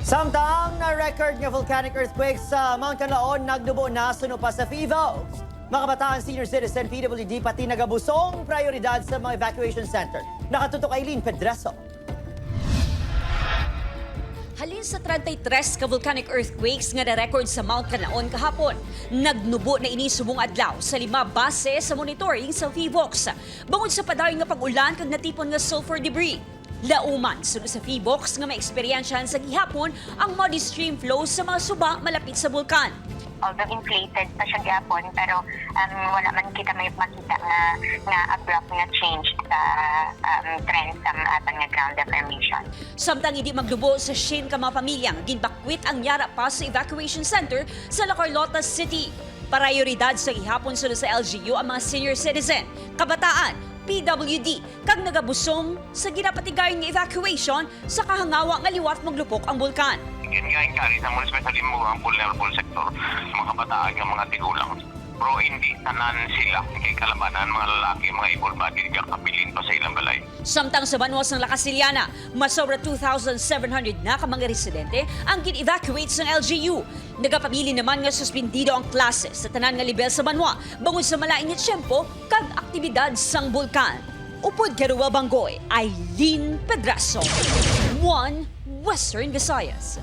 Samtang na record nga volcanic earthquake sa Mount Kanlaon nagnubo na suno pa sa PHIVOLCS. Mga kabataan, senior citizen, PWD, pati nagabusong prioridad sa mga evacuation center. Nakatutok Eileen Pedreso. Halin sa 33 ka volcanic earthquakes nga na-record sa Mount Kanlaon kahapon, nagnubo na ini subong adlaw sa lima base sa monitoring sa PHIVOLCS. Bangod sa padayon nga pag-ulan kag natipon nga sulfur debris. Lauman, suno sa PHIVOLCS nga maeksperiensyahan sa gihapon ang muddy stream flow sa mga suba malapit sa bulkan. Although inflated pa siya gyapon, pero wala man kita may makita nga abrupt nga change sa trend sa aton nga ground deformation. Samtang hindi maglubo sa 100 ka mga pamilya nga ginbakwit ang yara pa sa evacuation center sa La Carlota City. Prioridad sa gihapon suno sa LGU ang mga senior citizen, kabataan, PWD, kag nagabusong sa ginapatigayon nga evacuation sa kahangawa nga liwat maglupok ang bulkan. Yan nga encourage mo, especially mo ang vulnerable sector, mga kabataan nga mga tigulang. Pero hindi tanan sila kay kalabanan mga lalaki, mga able-bodied nga kabilin pa sa ilang balay. Samtang sa banwa sang La Castellana, masobra 2,700 na ka mga residente ang gin-evacuate sang LGU. Nagapabili naman nga suspendido ang klase sa tanan nga lebel sa banwa bangod sa malain nga tiyempo kag aktibidad sang bulkan. Upod kay Ruel Banggoy, Eileen Pedraso, One Western Visayas.